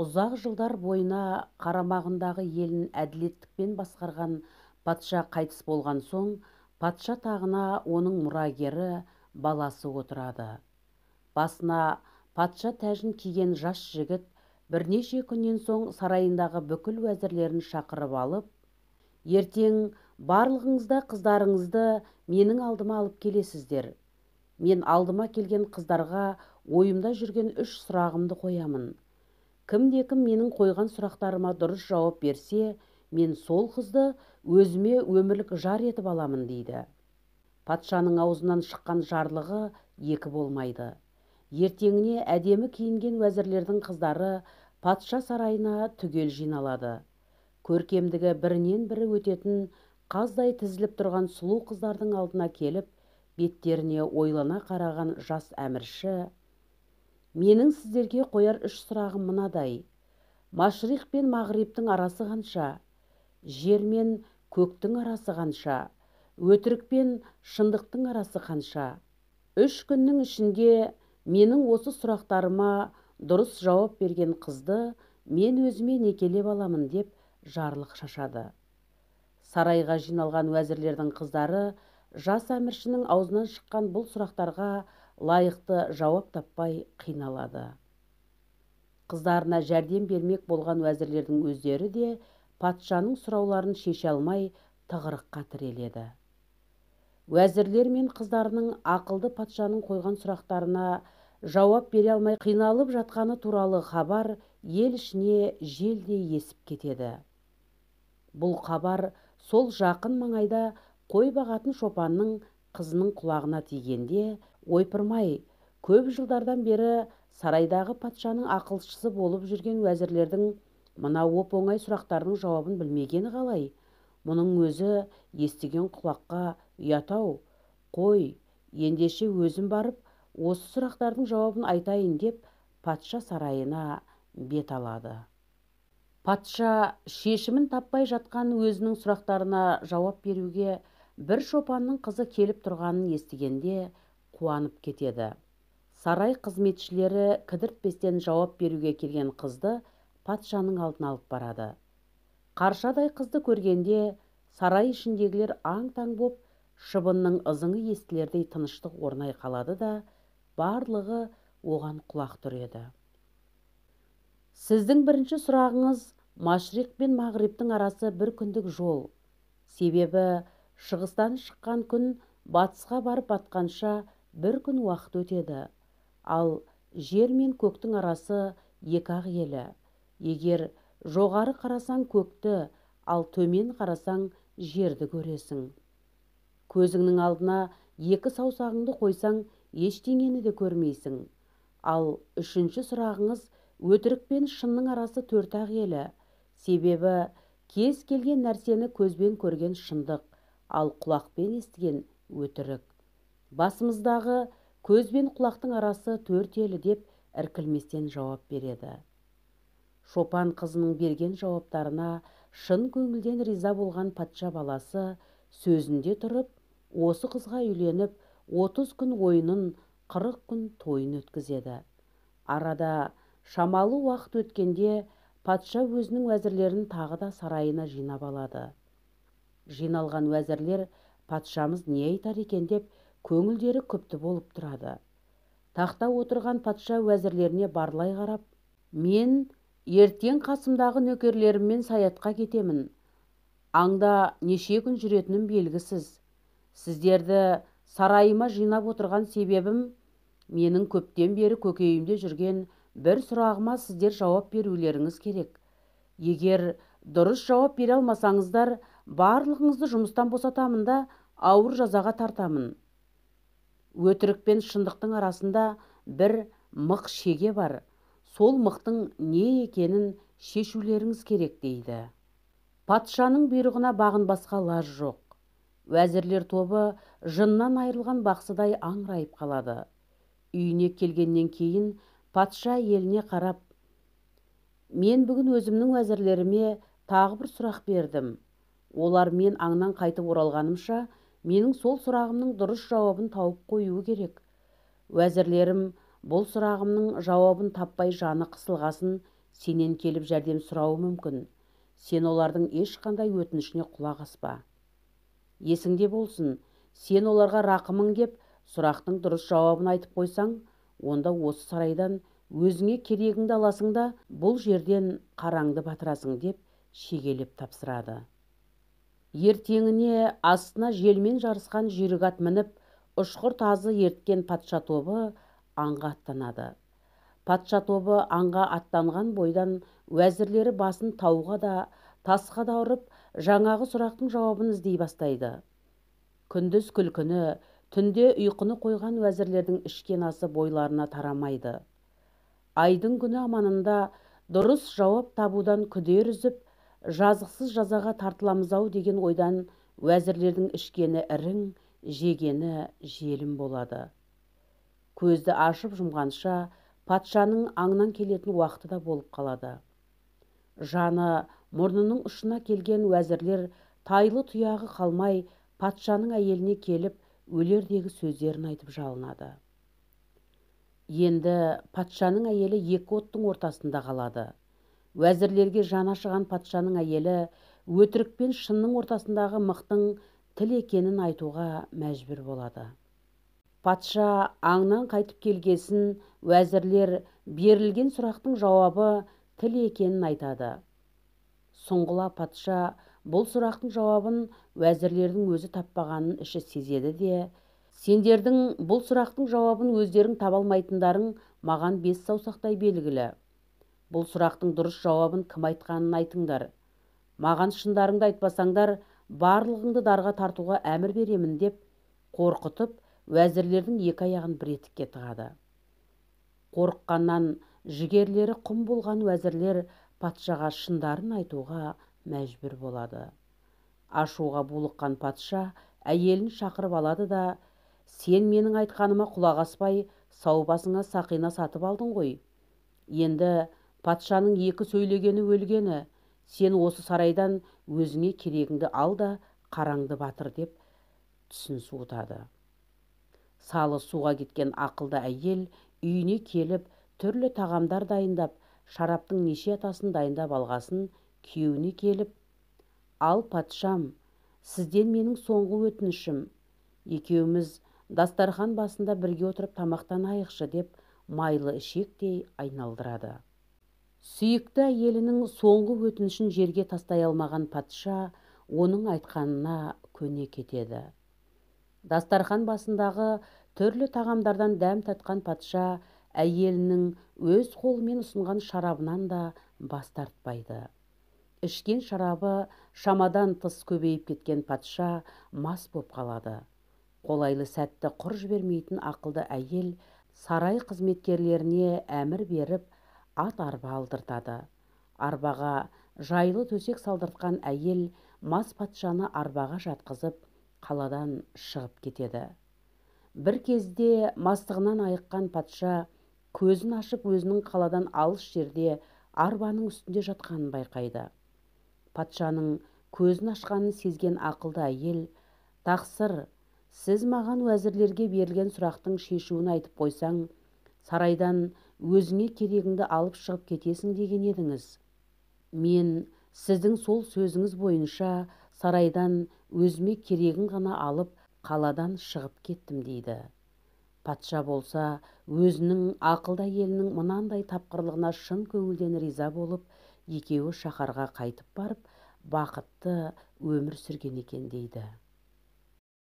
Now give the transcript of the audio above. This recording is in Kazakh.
Ұзақ жылдар бойына қарамағындағы елін әділеттікпен басқарған патша қайтыс болған соң, патша тағына оның мұрагері, баласы отырады. Басына патша тәжін киген жас жігіт бірнеше күннен соң сарайындағы бүкіл уәзірлерін шақырып алып, ертең барлығыңыз да қыздарыңызды менің алдыма алып келесіздер. Мен алдыма келген қыздарға ойымда жүрген 3 сұрағымды қоямын. Кімде-кім менің қойған сұрақтарыма дұрыс жауап берсе, мен сол қызды өзіме өмірлік жар етіп аламын, дейді. Патшаның аузынан шыққан жарлығы екі болмайды. Ертеңіне әдемі киінген уәзірлердің қыздары патша сарайына түгел жиналады. Көркемдігі бірінен бірі өтетін қаздай тізіліп тұрған сұлу қыздардың алдына келіп, беттеріне ойлана қараған жас әмірші: «Менің сіздерге қояр 3 сұрағым мынадай. Машриқ пен мағрибтің арасы қанша? Жер мен көктің арасы қанша? Өтірік пен шындықтың арасы қанша? 3 күннің ішінде менің осы сұрақтарыма дұрыс жауап берген қызды мен өзіме некелеп аламын», деп жарлық шашады. Сарайға жиналған уәзірлердің қыздары жас әміршінің аузынан шыққан бұл сұрақтарға лайықты жауап таппай қиналады. Қыздарына жәрдем бермек болған уәзірлердің өздері де патшаның сұрауларын шеше алмай тығырыққа тіреледі. Уәзірлер мен қыздарының ақылды патшаның қойған сұрақтарына жауап бере алмай қиналып жатқаны туралы хабар ел ішіне желдей есіп кетеді. Бұл хабар сол жақын маңайда қой бағатын шопанның қызының құлағына тигенде, ойпырмай, көп жылдардан бері сарайдағы патшаның ақылшысы болып жүрген уәзірлердің мына оп-оңай сұрақтарының жауабын білмегені қалай? Мұның өзі естіген құлаққа ұят-ау. Қой, ендеше өзім барып, осы сұрақтардың жауабын айтайын, деп патша сарайына бет алады. Патша шешімін таппай жатқан өзінің сұрақтарына жауап беруге бір шопанның қызы келіп тұрғанын естігенде қуанып кетеді. Сарай қызметшілері кідіртпестен жауап беруге келген қызды патшаның алдына алып барады. Қаршадай қызды көргенде сарай ішіндегілер аң-таң боп, шыбынның ызыңы естілердей тыныштық орнай қалады да, барлығы оған құлақ түреді. Сіздің бірінші сұрағыңыз машриқ пен мағрибтің арасы бір күндік жол. Себебі шығыстан шыққан күн батысқа барып батқанша бір күн уақыт өтеді. Ал жер мен көктің арасы екі-ақ елі. Егер жоғары қарасаң көкті, ал төмен қарасаң жерді көресің. Көзіңнің алдына екі саусағыңды қойсаң, ештеңені де көрмейсің. Ал үшінші сұрағыңыз өтірік пен шынның арасы төрт-ақ елі. Себебі кез келген нәрсені көзбен көрген шындық, ал құлақпен естіген өтірік. Басымыздағы көз бен құлақтың арасы 4 елі, деп іркілместен жауап береді. Шопан қызының берген жауаптарына шын көңілден риза болған патша баласы сөзінде тұрып, осы қызға үйленіп, 30 күн ойынын, 40 күн тойын өткізеді. Арада шамалы уақыт өткенде патша өзінің уәзірлерін тағы да сарайына жинап алады. Жиналған уәзірлер патшамыз не айтар екен деп көңілдері күпті болып тұрады. Тақта отырған патша уәзірлеріне барлай қарап, мен ертең қасымдағы нөкерлеріммен саятқа кетемін. Аңда неше күн жүретінім белгісіз. Сіздерді сарайыма жинап отырған себебім, менің көптен бері көкейімде жүрген бір сұрағыма сіздер жауап берулеріңіз керек. Егер дұрыс жауап бере алмасаңыздар, барлығыңызды жұмыстан босатамын да ауыр жазаға тартамын. Өтірік пен шындықтың арасында бір мық шеге бар. Сол мықтың не екенін шешулеріңіз керек, дейді. Патшаның бұйрығына бағынбасқа лаж жоқ. Уәзірлер тобы жыннан айырылған бақсыдай аңырайып қалады. Үйіне келгеннен кейін патша еліне қарап, мен бүгін өзімнің уәзірлеріме тағы бір сұрақ бердім. Олар мен аңнан қайтып оралғанымша, менің сол сұрағымның дұрыс жауабын тауып қоюы керек. Уәзірлерім бұл сұрағымның жауабын таппай жаны қысылғасын Сенен келіп жәрдем сұрауы мүмкін. Сен олардың ешқандай өтінішіне құлақ аспа. Есіңде болсын, сен оларға рақымың кеп, сұрақтың дұрыс жауабын айтып қойсаң, онда осы сарайдан өзіңе керегіңді аласың да, бұл жерден қараңды батырасың деп шегелеп тапсырады. Ертеңіне астына желмен жарысқан жүйрік ат мініп, ұшқыр тазы ерткен патша тобы аңға аттанады. Патша тобы аңға аттанған бойдан уәзірлері басын тауға да, тасқа да ұрып, жаңағы сұрақтың жауабын іздей бастайды. Күндіз күлкіні, түнде ұйқыны қойған уәзірлердің ішкен асы бойларына тарамайды. Айдың күні аманында дұрыс жауап табудан күдер үзіп, жазықсыз жазаға тартыламыз-ау деген ойдан уәзірлердің ішкені ірің, жегені желім болады. Көзді ашып жұмғанша патшаның аңнан келетін уақыты да болып қалады. Жаны мұрнының ұшына келген уәзірлер тайлы тұяғы қалмай патшаның әйеліне келіп өлердегі сөздерін айтып жалынады. Енді патшаның әйелі екі оттың ортасында қалады. Уәзірлерге жаны ашыған патшаның әйелі өтірік пен шынның ортасындағы мықтың тіл екенін айтуға мәжбүр болады. Патша аңнан қайтып келгесін уәзірлер берілген сұрақтың жауабы тіл екенін айтады. Сұңғыла патша бұл сұрақтың жауабын уәзірлердің өзі таппағанын іші сезеді де, сендердің бұл сұрақтың жауабын өздерің таба алмайтындарың маған 5 саусақтай белгілі. Бұл сұрақтың дұрыс жауабын кім айтқанын айтыңдар. Маған шындарыңды айтпасаңдар, барлығыңды дарға тартуға әмір беремін деп қорқытып, уәзірлердің екі аяғын бір етікке тығады. Қорыққаннан жігерлері құм болған уәзірлер патшаға шындарын айтуға мәжбүр болады. Ашуға булыққан патша әйелін шақырып алады да, сен менің айтқаныма құлақ аспай, сау басыңа сақина сатып алдың ғой. Енді патшаның екі сөйлегені өлгені, сен осы сарайдан өзіңе керегіңді ал да қараңды батыр деп түсін суытады. Салы суға кеткен ақылды әйел үйіне келіп, түрлі тағамдар дайындап, шараптың неше атасын дайындап алғасын күйеуіне келіп, ал патшам, сізден менің соңғы өтінішім, екеуміз дастархан басында бірге отырып тамақтанайықшы деп майлы ішектей айналдырады. Сүйікті әйелінің соңғы өтінішін жерге тастай алмаған патша оның айтқанына көне кетеді. Дастархан басындағы түрлі тағамдардан дәм татқан патша әйелінің өз қолымен ұсынған шарабынан да бас тартпайды. Ішкен шарабы шамадан тыс көбейіп кеткен патша мас боп қалады. Қолайлы сәтті құр жібермейтін ақылды әйел сарай қызметкерлеріне әмір беріп, ат арба алдыртады. Арбаға жайлы төсек салдыртқан әйел мас патшаны арбаға жатқызып, қаладан шығып кетеді. Бір кезде мастығынан айыққан патша көзін ашып өзінің қаладан алыс жерде арбаның үстінде жатқанын байқайды. Патшаның көзін ашқанын сезген ақылды әйел, тақсыр, сіз маған уәзірлерге берілген сұрақтың шешуін айтып қойсаң, сарайдан өзіңе керегіңді алып шығып кетесің деген едіңіз. Мен сіздің сол сөзіңіз бойынша сарайдан өзіме керегін ғана алып, қаладан шығып кеттім дейді. Патша болса, өзінің ақылды әйелінің мынандай тапқырлығына шын көңілден риза болып, екеуі шаһарға қайтып барып, бақытты өмір сүрген екен дейді.